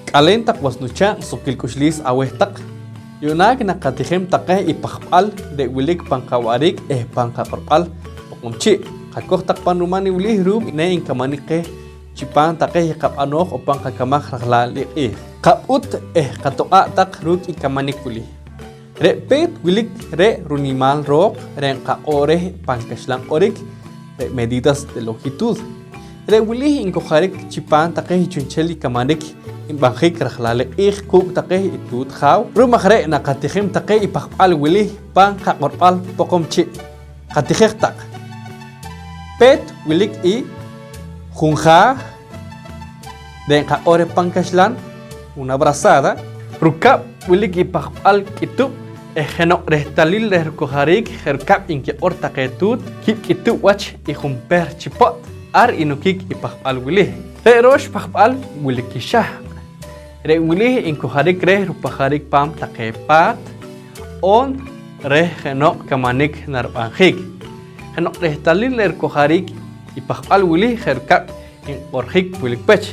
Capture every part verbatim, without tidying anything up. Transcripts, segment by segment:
K'aleen taq was nuchaaq', suqkiil k'uxliis aweh taq. Yu'naak naqatijem taqe i pajb'al re' wilik pan qawa'riik eh pan qaq'orb'al Poqomchi'. Qakoj taq pan ruman i wili ru'um ne nkamanik qeh chipaam taqe i qab'anooj o pan qakamaj rajlaal i q'iij. Qab'ut eh qatoq'aa' taq ruuk' i kamanik wili. Re' peet wilik re' runimaal rooq re' nqaq'or reh pan kaxlan q'orik, re' medidas de longitud. Re' wili nkojarik chipaam taqe i chu'nchel i kamanik nb'anjik rajlaal i q'iij kuuk' taqe i tuut jaaw. Ru'um aj re' naqatijem taqe i pajb'al wili pan qaq'orb'al Poqomchi'. Qatijej taq. Peet wilik i junjaaj, re' nqaq'or reh pan kaxlan una brazada. Rukab' wilik i pajb'al k'itub' eh jeno'q rehtalil reh rukojariik je' rukab' nkiq'or taqe tuut kiib' k'itub' wach i junpehr chi po't, ar nokik i pajb'al wili. Re' roox pajb'al wilik kixahq'. Re' wili nkojarik reh rupajariik paam taqe paat oon reh jeno'q kamanik narib'anjiik. Jeno'q rehtalil reh rukojariik i pajb'al wili je' rukab' nq'orjik wilik pech.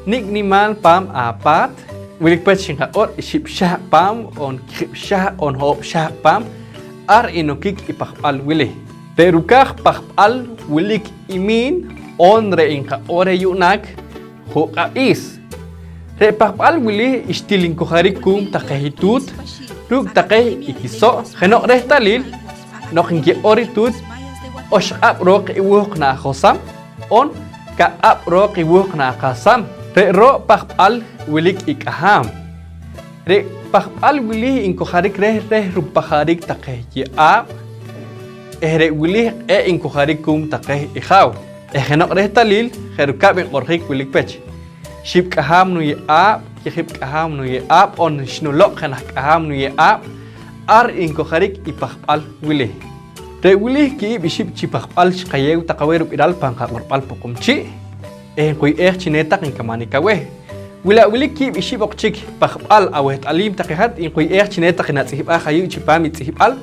Nik' nimaal paam apaat, wilik pech nqaq'or ixib' xahq' paam oon kijib' xahq' oon ho'oob' xahq' paam, ar nokik i pajb'al wili. Re' rukaaj pajb'al wilik i miin oon re' nqaq'or reh yu'naak juq'ab'iis. Re' pajb'al wili xtil nkojarik kuum taqe i tuut ruuk' taqe i kiso'. Jeno'q rehtalil, noq nkiq'or i tuut, oxq'ab' rooq i wuhq naqosam oon kaq'ab' rooq i wuhq naqasam. Re' rooq pajb'al wilik i k'ahaam. Re' pajb'al wili nkojarik reh, reh rupajariik taqe ye'aab' eh re' wili q'ee' nkojarik kuum taqe i jaaw. Eh jeno'q rehtalil je' rukab' nq'orjik wilik pech. Xib' k'ahaam nuye'aab', kijib' k'ahaam nuye'aab' oon xnuloq' jenaj k'ahaam nuye'aab', ar nkojarik i pajb'al wili. Re' wili ki'ib' ixib' chi pajb'al xqayeew taq aweh rub'iral pan qaq'orb'al Poqomchi' eh nquy'eej chi ne taq nkamanik aweh. Wi la' wilik ki'ib' ixib' oq chik pajb'al aweht'aliim taq i hat, nquy'eej chi ne taq natz'ihb'aaj ayu' chipaam i tz'ihb'al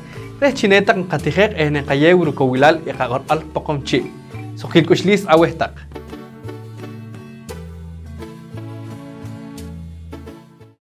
reh chi ne taq nqatijeej eh nqayeew rukowilal i qaq'orb'al Poqomchi'. Suqkiil k'uxliis aweh taq.